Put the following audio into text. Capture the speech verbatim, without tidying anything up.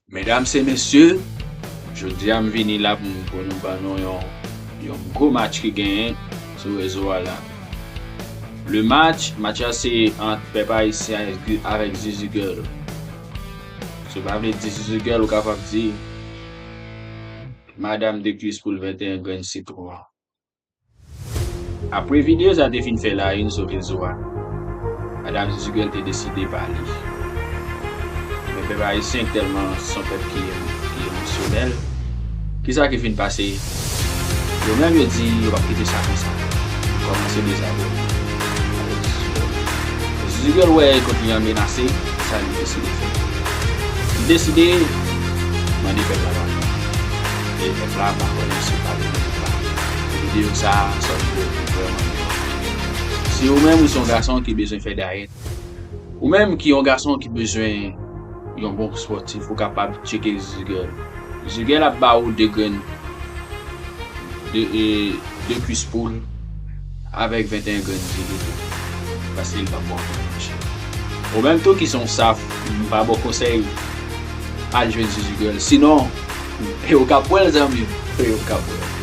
Medam e mesye, jodi a m vini la pou m, pou nou ban nou yon, yon gwo match ki genyen sou rezo a la. Le match, match la se ant Pèp Ayisyen avèk, avèk Zuzu Girl. Si w pa vle di Zuzu Girl, ou kapab di Madam de Kwis Poul venteyen grenn sitwon. Apre videyo sa te fin fè la youn sou rezo a, Madam Zuzu Girl te deside pale. Men pèp ayisyen tèlman se yon pèp ki, ki emosyonèl. Kisa ki fin pase? Yo menm yo di yo p ap kite sa konsa. Yo kòmanse dezabone avèk Zuzu Girl. Zuzu Girl wè kot li an menase, sa li deside fè? Li deside mande pèp la padon. E pèp la pa konnen si yo padone pèp la. Videyo sa a sòti vrèman byen. Si ou menm ou se yon gason ki bezwen fè dayèt, ou menm ki yon gason ki bezwen yon bon spòtif, ou kapab tcheke Zuzu Girl. Zuzu Girl ap ba ou de grenn de, e, de kwis poul avèk venteyen grenn diri tou. Paske li p ap ba w pwoblèm, monchè. Ou menm tou ki se yon saf, m pa ba w konsèy, al jwenn Zuzu Girl. Sinon, e ou k ap wè l, zanmi m. E ou k ap wè l.